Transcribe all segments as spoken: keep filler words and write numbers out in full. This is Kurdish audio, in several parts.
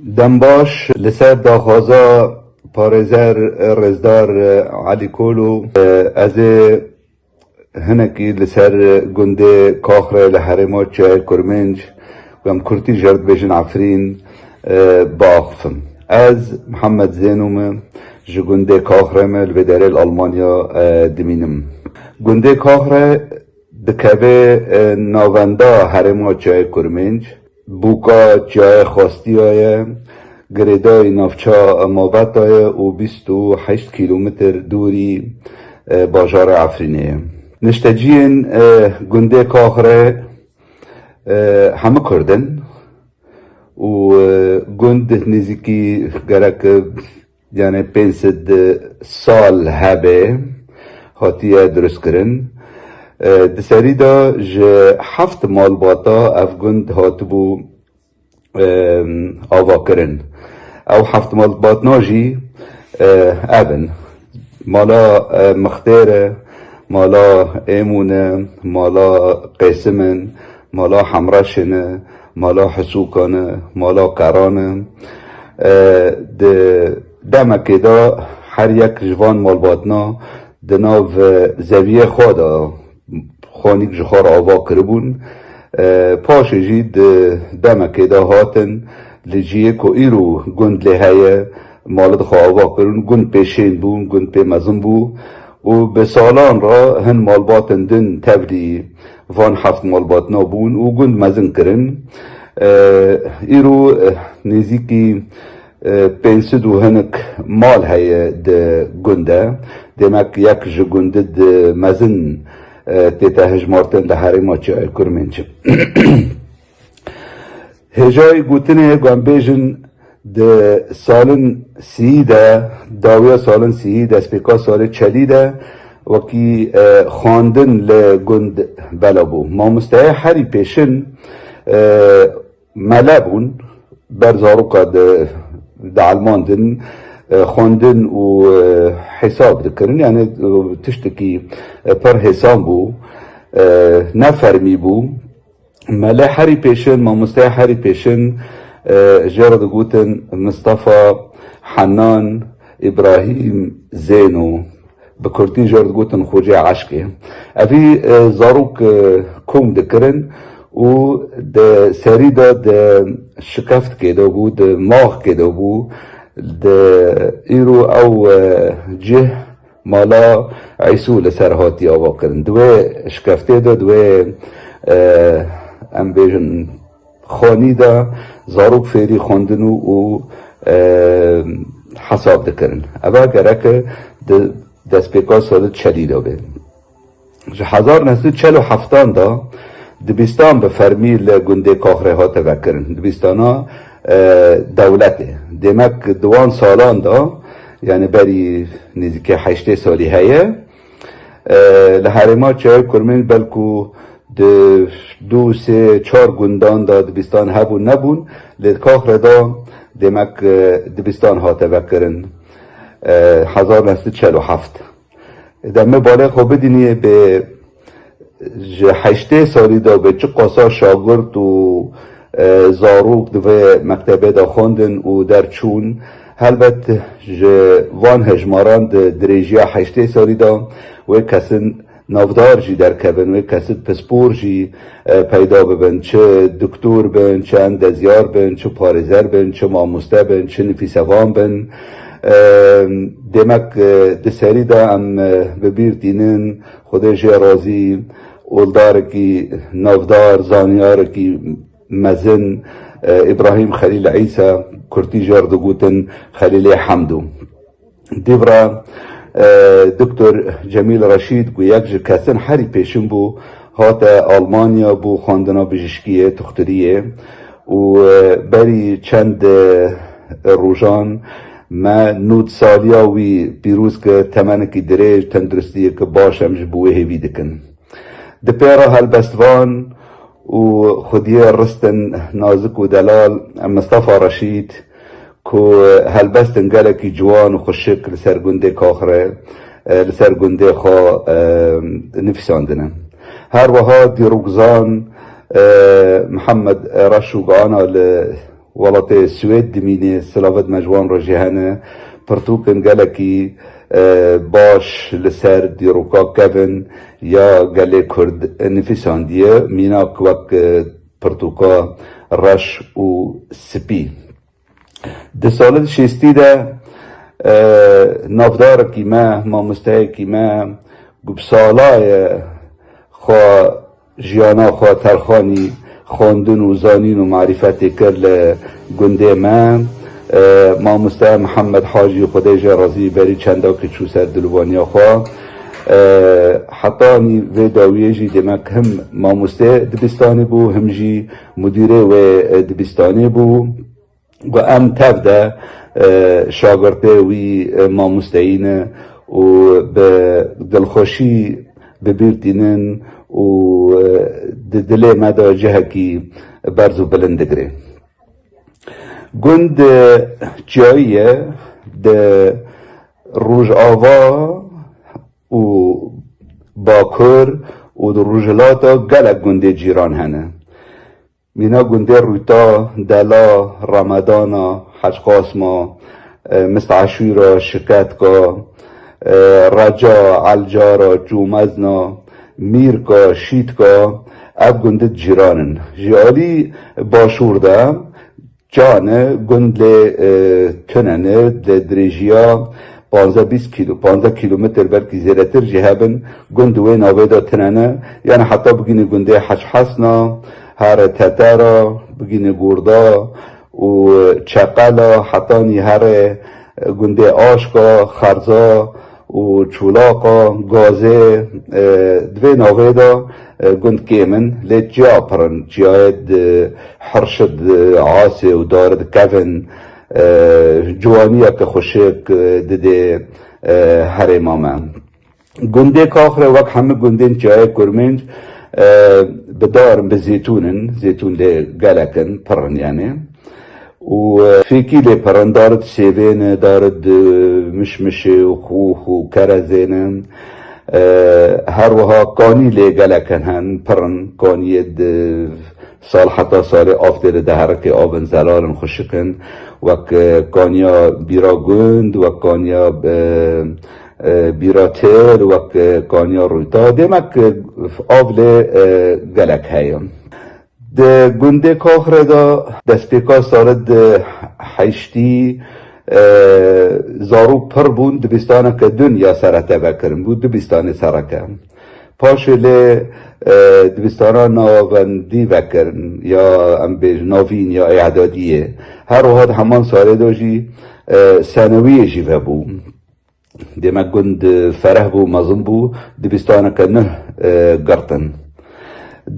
Dem baş, li ser daxwaza parêzer rêzdar Elî Kolo, ez ê hinekî li ser gundê Kaxrê li herêma Çiyayê Kurmênc, ku em kurtî jê re dibêjin Efrîn, biaxifim. Ez Mihemed Zêno me, ji gundê Kaxrê me, li vê derê li Almanya dimînim. Gundê Kaxrê dikeve, e, navenda herêma Çiyayê Kurmênc. Bûka Çiyayê Xwestiya ye, girêdayî navça Mabeta ye û bîst û heşt kîlometr dûrî, e, bajarê Efrînê ye. Nişteciyên, e, gundê Kaxrê, e, hemû Kurd in û, e, gund nêzîkî gerek, e, yani pênc sed sal hebe hatiye dirustkirin. E, di serî de ji heft malbata ev gund hatibû, e, avakirin. Ew heft malbatna jî, e, ev in. Mala, e, Mixtêr e, mala Êmûn e, mala Qêsim in, mala Hemreşin e, mala Hisûkan e, mala Keran e. E, di demekê de her yek ji van malbatna di nav, e, zeviyê xwe de xanîk ji xwe re ava kiribûn. E, paşê jî di demekê de hatin li cihê ku îro gund lê heye, mali di xwe ava kirin, gund pê şên bû, gund pê mezin bû û bi salan re hin malbatên din tevlî van heft malbatna bûn û gund mezin kirin. E, îro, e, nêzîkî, e, pênc sed û hinek mal heye di gund de. Demek yek ji gundid mezin, e, tête hejmartin li herêma Çiyayê Kurmênc. Hêjayî gotinê ku em bêjin, di salin sî de, dawiya salin sî, destpêka salê çelî de, wekî, e, xwendin li gund bela bû. Mamosteyê herî pêşin, e, mele bûn, ber zaroka di, dielmandin, e, xwendin û, e, hesab dikirin. Yani, e, tiştekî, e, pir hêsan bû, e, ne fermî bû. Mele herî pêşin, mamosteya herî pêşin, e, jê re digotin Mistefa Henan Îbrahîm Zêno. Bi kurtî jê re digotin Xocê Eşqê. Evî, e, zarok, e, kom dikirin û di serî de di şikeftkê de bû, di maxkê de bû, di îro ew, e, cih mala Îsû li ser hatî ava kirin. Di wê şikeftê de, di wê, e, em bêjin, xanî de zarok fêrî xwendin û, û, e, hesab dikirin. Eva gereke di destpêka salê çelî de be. Ji hezar neh sed û çel û heftan de dibistan bi fermî li gundê Kaxrê hate vekirin. Dibistana, e, dewletê. Demek di wan salan de, yani berî nêzîkî heştê salî heye, e, li herêma Çiyayê Kurmênc belku di du, sê, çar gundan de dibistan hebûn nebûn, lê di Kaxrê de demek, e, dibistan hate vekirin, e, hezar neh sed û çel û heft. De me balê xwe bidînî bê ji heştê salî de bê çi qasa şagirt û, e, zarok di vê mektebê de xwendin û derçûn. Helbet ji van hejmaran di dirêjiya heştê salî de wê kesin navdar jî derkevin, wê kesin pispor jî, e, peyda bibin, çi doktor bin, çi endezyar bin, çi parêzer bin, çi mamoste bin, çi nifîsevan bin. E, demek, e, di serî de em, e, bi bîr tînin, Xwedê jê razî, oldarekî navdar, zanyarekî mezin, e, Îbrahîm Xelîl Îsa, kurtî jê re digotin Xelîlê Hemdo. Dîvra, e, Doktor Cemîl Reşîd ku yek ji kesin herî pêşin bû, hate Almanya bo xwendina bijîşkiyê, tuxtiriyê û, e, berî çend, e, rojan me nod saliya wî pîroz kir, temenekî dirêj, tenduristiyeke baş em ji bo wê hêvî dikin. Di pê re helbestvan û xwediyê ristin nazik û delal Mistefa Reşîd, ku helbestin gelekî ciwan û xweşik li ser gundê Kaxirê, e, li ser gundê xwe, e, nivîsandine. Her wiha dîrokzan, e, Mihemed Reşûk ana li Welatê Swêd dimîne, silaved me ji wan re jî hene. Pirtûk in gelekî, e, baş li ser dîroka kevin ya gelê Kurd nivîsandiye, mînak wek, e, pirtûka reş û spî. Di salên şêstî de, e, navdarekî me, mamosteyekî me, ku bi sala ye xwe, jiyana xwe terxanî xwendin û zanîn û marîfetê kir li gundê me. E, mamoste Mihemed Hacî, Xwedê jê razî, berî çendakî çû ser dilûvaniya xwe. E, hetanî vê dawiyê jî demek him mamostê dibistanê bû, him jî mudîrê wê, e, dibistanê bû. Got, em tev de, e, şagirtê wî, e, mamosteyî ne û bi dilxweşî bi bîr tînin û, e, di dilê me de cihekî berz û bilind digire. Gund, e, çiyayî ye, di Rojava û Bakur û di Rojhilata gelek gundê cîran hene. Mîna gundê Rûta, Dela, Remedana, Hecqasma, e, Misteşûra, Şiketka, e, Reca, Elcara, Çûmezna, Mîrka, Şîtka, ev gundê cîran in. Ji alî başûr de çane gund lê, e, tune ne, lê dirêjiya panzdeh bîst kîlo-, panzdeh kîlometr belkî zêdetir jî hebin, gund di wê navê de tune ne, yani heta bigînî gundê Heçhesna, here Tetera, bigînî Gurda û Çeqela, hetanî here gundê Aşka, Xerza û Çûlaqa, Gazê, e, di vê navê de, e, gund kêm in, lê çiya pir in, çiyayê di Hirşid, e, asê û darid kevin, e, ciwaniyeke xweşik, e, didê, e, herêma me. Gundê Kaxre wek hemû gundên çiyayê Kurmênc, e, bi dar in, bi zêtûn in, zêtûn lê gelek in, pir in yani. Û, e, fêkî lê pir in, darid sêvê ne, darid, e, mişmişê û xûx û kerezê ne. E, her wiha kanî lê gelek in hen, pir in, kaniyê di sal heta salê av tê de diherike, av in, zelal in, xweşik in. Wek, e, kaniya Bîra Gund, wek kaniya, e, e, Bîra Til, wek, e, kaniya Rûta. Demek, e, av lê, e, gelek heye. Di gundê Kaxre de destpêka salê di heştî, e, zarok pir bûn, dibistaneke din ya serete vekirin bû, dibistanê sereke. Paşê lê, e, dibistana navendî vekirin, ya em bêjin navîn ya îdadiyê. Her wiha di heman salê de jî, e, senewiyê jî vebû. Demek gund, e, fereh bû, mezin bû, dibistaneke nuh, e, girtin.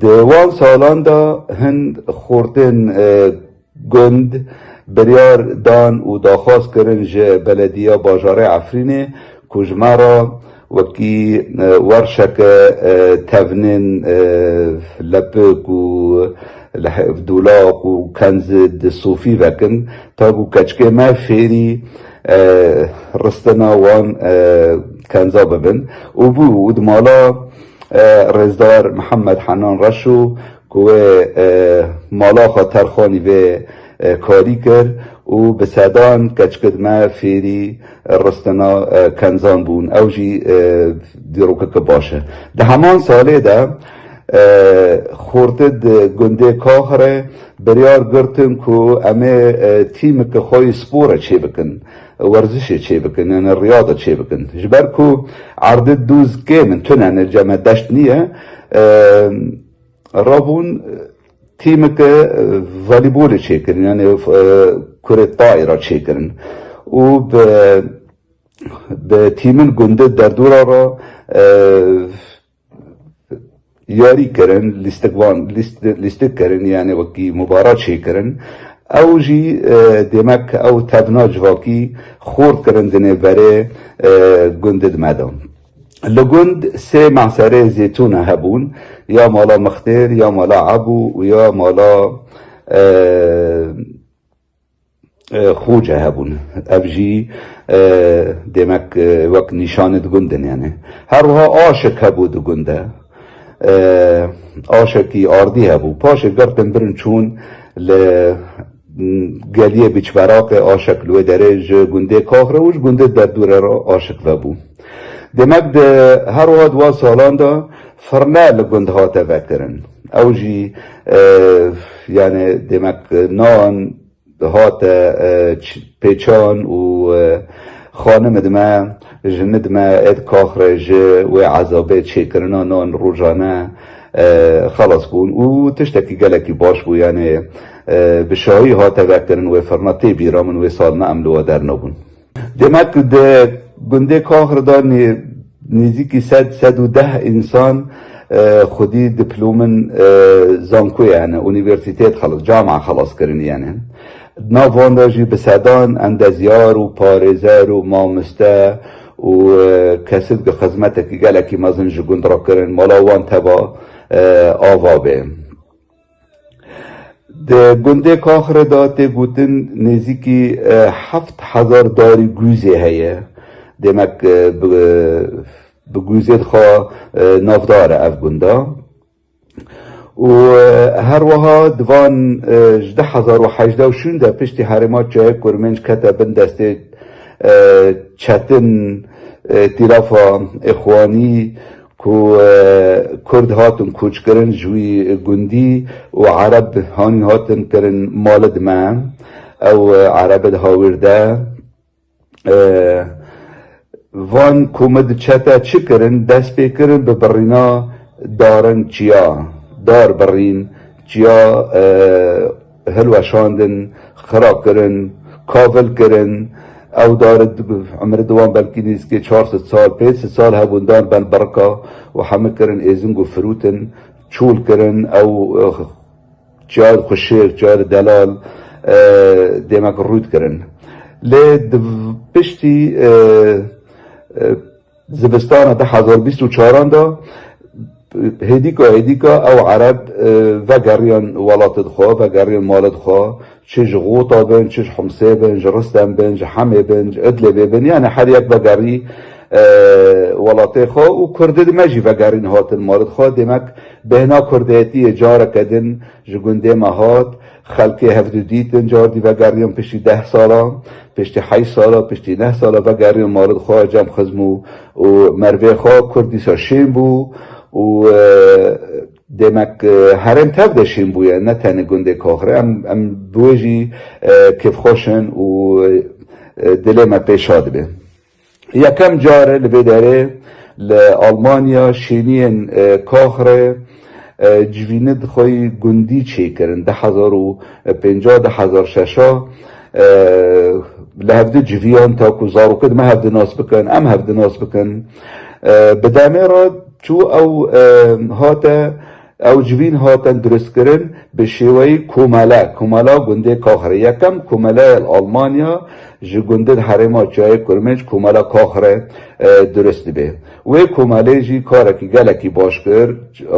Di wan salan de hin xortên, e, gund biryar dan û daxwaz kirin ji belediya bajarê Efrînê ku ji me re wekî, e, werşeke, e, tevnên, e, lepik û lihêv dûlaq û kenz di sofî vekin, ta ku keçikê me fêrî, e, ristina wan, e, kenza bibin. Û bû û di mala, e, rêzdar Mihemed Henan Reşo ku wê, e, mala xwe terxanî vê, e, karî kir û bi sedan keçikê me fêrî ristina, e, kenzan bûn. Ew jî, e, dîrokeke baş e. Di heman salê de, e, xortê di gundê Kaxirê biryar girtin ku em ê, e, tîmeke xwe yî spor e çêbikin, werzişê çêbikin, yani riyada çêbikin. Ji ber ku erdê dûz kêm in, tune ne, cem e deşt niye, e, rabûn, e, tîmeke, e, voleybolê çêkirin, yani, e, kurê tayê re çêkirin. Û bi, bi tîmin gundê derdora re, e, yarî kirin, lîstik van, lîst-, lîstik kirin, yani wekî mubara çêkirin. Ew jî, e, demek ew tevna civakî xort kirin di nêverê, e, gundê di me de. Li gund sê meserê zêtûna hebûn, ya mala Mixtêr, ya mala Ebû û ya mala, e, e, Xoce hebûn. Ev jî, e, demek, e, wek nîşanê di gund in, yani. Her wiha aşek hebû di gund de. E, aşekî ardî hebû. Paşê girtin birin çûn li geliyê Biçberaqê aşek li wê derê ji gundê Kaxre û ji gundê derdûrê re aşik vebû. Demek di her wiha di wan salan de firne li gund hate vekirin. Ew jî, e, yani demek nan hate, e, ç-, pêçan û, e, xanim dime, jin dime êd Kaxre ji wê ezabê çêkirina nan rojane, e, xelas bûn û tiştekî gelekî baş bû, yani, e, bi şahî hate vekirin wê firna tê bîra min wê sal me em li we dernabûn. Demek di gundê Kaxre de nê-, nêzîkî sed, sed û deh însan, e, xwedî diplomin, e, zankoyê hene, unîversîtêt xelas, camia xelas kirin yani. Di nav wan de jî bi sedan endezyar û parêzer û mamoste û, e, kesît bi xizmetekî gelekî mezin ji gund re kirin, mala wan teva, e, ava bê. Di gundê Kaxre de tê gotin nêzîkî, e, heft hezar darî gûzê heye. Demek, e, bi, bi gûzê xwe, e, navdar e ev gunda. Û, e, her wiha di van, e, ji du hezar û hejdeh û şûnde piştî herêma Çiyayê Kurmênc kete bin destê, e, çetin, e, tîlafa Îxwanî ku, e, Kurd hatin koçkirin ji wî gundî û Ereb hanî hatin kirin mali dime. Ew, e, Erebe di hawîr de, e, van ku min di çete çi kirin, dest pê kirin bi birîna darin çiya, dar birîn, çiya, e, hilweşandin, xira kirin, kavil kirin. Ew dar di, emri di wan belkî nêzîkê çar sed sal, pênc sed sal hebûn, dan ben birika û hemî kirin êzing û firûtin, çûl kirin. Ew, e, çar xweşik, çar delal, e, demek rût kirin. Lê di piştî, e, e, zivistana du hezar bîst û çaran de hêdîka hêdîka ew Ereb, e, vegeriyan welatê xwe, vegeriyan malê xwe, çi ji Xûta bin, çi ji Humsê bin, ji Ristem bin, ji Hemê bin, ji Idlibê bin, yani her yek vegerî, e, welatê xwe û Kurdê di me jî vegerîn hatin malê xwe. Demek bêhna Kurdetiyê careke din ji gundê me hat, xelkê hevdû dîtin, cardî vegeriyan piştî deh sala, piştî heşt sala, piştî neh sala vegeriyan malê xwe cem xizm û, û mervê xwe. Kurd dîsa şên bû û, e, demek, e, herêm tev de şên bûye, ne tenê gundê Kaxirê. Em, em bi wê jî, e, kêfxweş in û, e, dilê me pê şa dibe. Yekem car e li vê derê li Almanya şêniyên, e, Kaxirê, e, civînê di xwe yî gundî çêkirin. Du hezar û pêncî, du hezar şeş, e, li hevdi civiyan, ta ku zarokê di me hevdi nas bikin, em hevdi nas bikin. E, bi demê re çû ew, e, hate, ew civîn hatin durustkirin bi şêweyî komele, komela gundê Kaxirê. Yekem komele li Almanya ji gundê di herêma Çiyayê Kurmênc komela Kaxirê, e, durust dibe. Wê komelê jî karekî gelekî baş kir,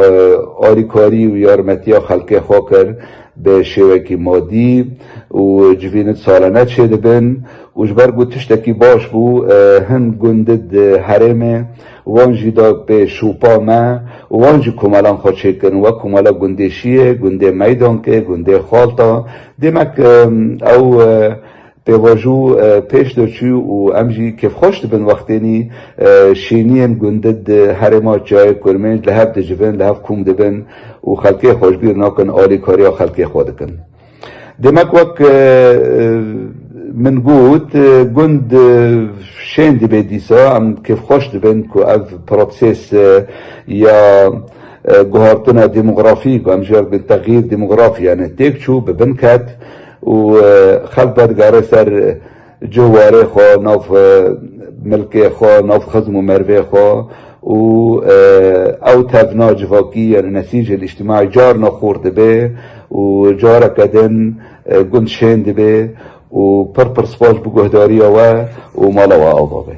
e, alîkarî û yarmetiya xelkê xwe kir bi şêwekî madî û civînê salane çêdibin û ji ber ku tiştekî baş bû, e, hin gundê di herêmê wan jî da pê şopa me û wan jî komelan xwe çêkirin, wek komela gundê Şiyê, gundê Meydankê, gundê Xalta. Demek, e, ew, e, pêvajo, e, pêş de çû û em jî kêfxweş dibin wextênî, e, şêniyên gundê di herêma Çiyayê Kurmênc li hev dicivin, li hev kom dibin û xelkê xwe ji bîr nakin, alîkariya xelkê xwe dikin. Demek wek, e, e, min got, e, gund, e, şên dibe dîsa, em kêfxweş dibin ku ev proseses, e, ya, e, guhartina demografî, ku em jê re dibin texyîr demografî, yani têk çû, bi bin ket û, e, xelk vedigere ser cihwarê xwe, nav, e, milkê xwe, nav xizm û mervê xwe û, e, ew tevna civakî, yani nesîcê îctimaî carna xurt dibe û careke din, e, gund şên dibe û pir pir spas bi guhdariya we û mala we ava be.